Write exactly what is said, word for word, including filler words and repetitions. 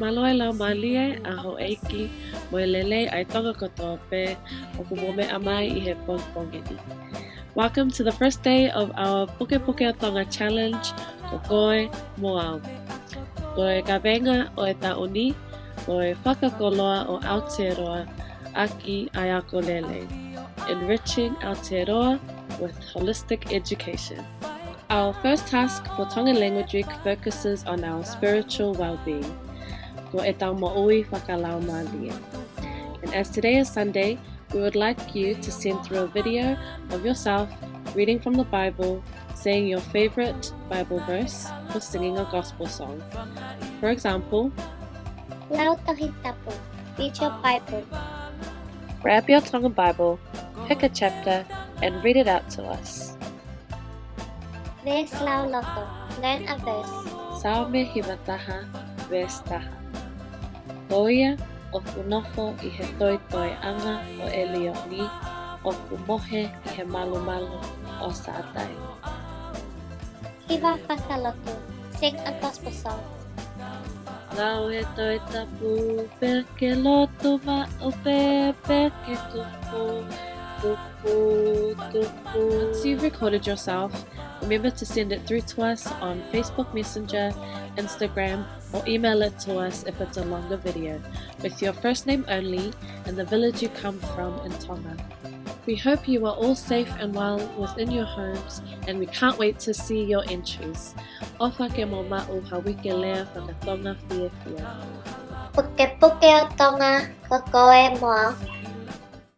Mālō e laumālie ʻa houʻeiki mo e lelei ʻa e Tonga kotoa pē ʻoku mou meʻa mai ʻi he pongipongi ni. Welcome to the first day of our Pukepuke ʻo Tonga Challenge, ko koe mo au. Ko e kaveinga ʻo e taʻu ni, ko e fakakoloa ʻo Aotearoa ʻaki ʻa e ako lelei. Enriching Aotearoa with holistic education. Our first task for Tongan Language Week focuses on our spiritual well-being. Ko ʻetau moʻui fakalaumālie. And as today is Sunday, we would like you to send through a video of yourself reading from the Bible, saying your favorite Bible verse, or singing a gospel song. For example, Lau Tohi Tapu, read your Bible. Grab your Tongan Bible, pick a chapter, and read it out to us. Veesi lau loto, learn a verse. Saame hiva taha, veesi taha. Ko ia ʻoku nofo ʻi he toitoiʻanga ʻo ʻElioni, ʻoku mohe ʻi he malumalu ʻo Sātai. Hiva fakalotu, sing a gospel song. Lau e Tohi Tapu pea ke lotu maʻu pē, pea ke tupu, tupu, tupu. Once you've recorded yourself, remember to send it through to us on Facebook Messenger, Instagram, or email it to us if it's a longer video, with your first name only and the village you come from in Tonga. We hope you are all safe and well within your homes, and we can't wait to see your entries. ʻOfa ke mou maʻu ha uike lea faka-Tonga fiefia. Pukepuke ʻo Tonga, ko koe mo au.